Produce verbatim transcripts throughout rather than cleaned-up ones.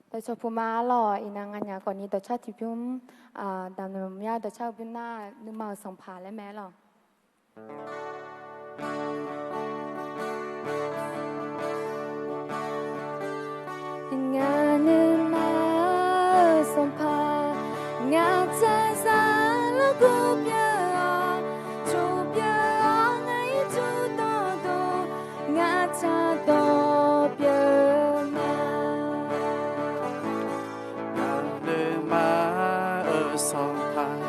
Dawqcawq puq ma arlawq. Iqnan nganyaf khawfni dawqcar tiqbymr, damq maqmya dawqcar-eu bymr nar, nuima-euq sanqpaq laer mae arlawq. Ngaq nuima-euq sanqpaq, ngaq tsaqzaq larghov pyeuf-awr, tsov pyeuf-awr ngaq ircuf dawqdawq, ngaq tsaq dawq pyeuf-eu ma. Ngaq nuima-euq sanqpaq,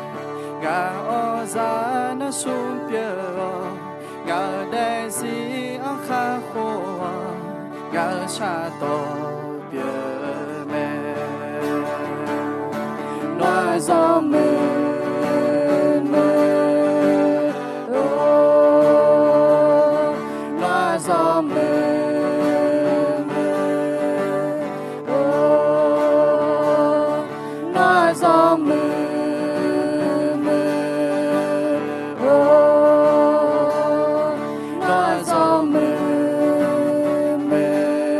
ngaq awqzaq nar smr pyeuf-awr, ngaq-euq daefzir-anr kakhof-awr, ngaq-euq tsaq dawq pyeuf mae. Nawr-aq zawmuiq muiq-or, nawr-aq zawmuiq muiq-or, nawr-aq zawmuiq muiq-or, nawr-aq zawmuiq muiq-or.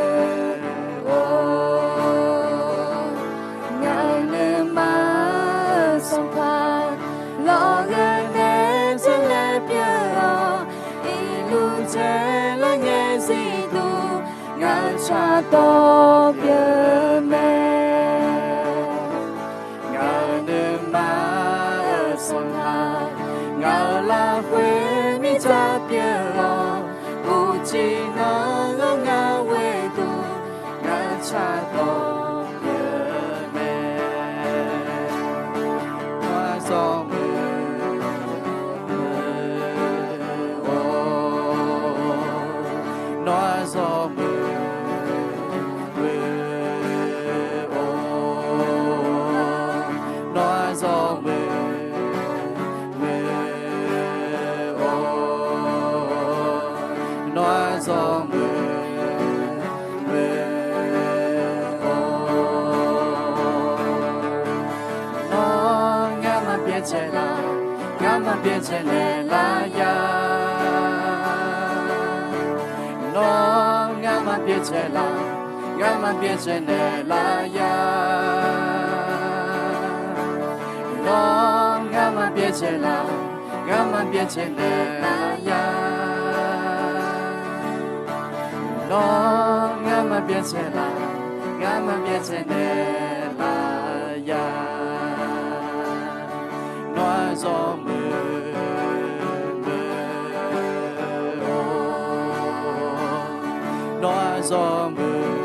Ngaq nuima-euq sanqpaq, lawqghae nae dzaerlae pyeuf-awr, irluf dzaerlar ngae zifduq, ngaq-euq tsaq dawq pyeuf mae. Ngaq nuima-euq sanqpaq, ngaq-euq lafkhoer mirtsaq pyeuf-awr, uqcif nanr-anr ngar ghoeduq, ngaq-euq tsaq dawq pyeuf mae. Nawr-aq zawmuiq muiq-or, nawr-aq zawmuiq muiq-or, nawr-aq zawmuiq muiq-or, nawr-aq zawmuiq muiq-or. Nawr ngar maqbyaer dzaeqlar, ngar maqbyaer dzaeqnaeq lar ya. Nawr ngar maqbyaer dzaeqlar, ngar maqbyaer dzaeqnaeq lar ya. Nawr ngar maqbyaer dzaeqlar, ngar maqbyaer dzaeqnaeq lar ya. Nawr ngar maqbyaer dzaeqlar, ngar maqbyaer dzaeqnaeq lar ya. Nawr-aq zawmuiq muiq-or, nawr-aq zawmuiq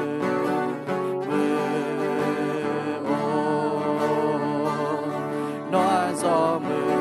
muiq-or, nawr-aq zawmuiq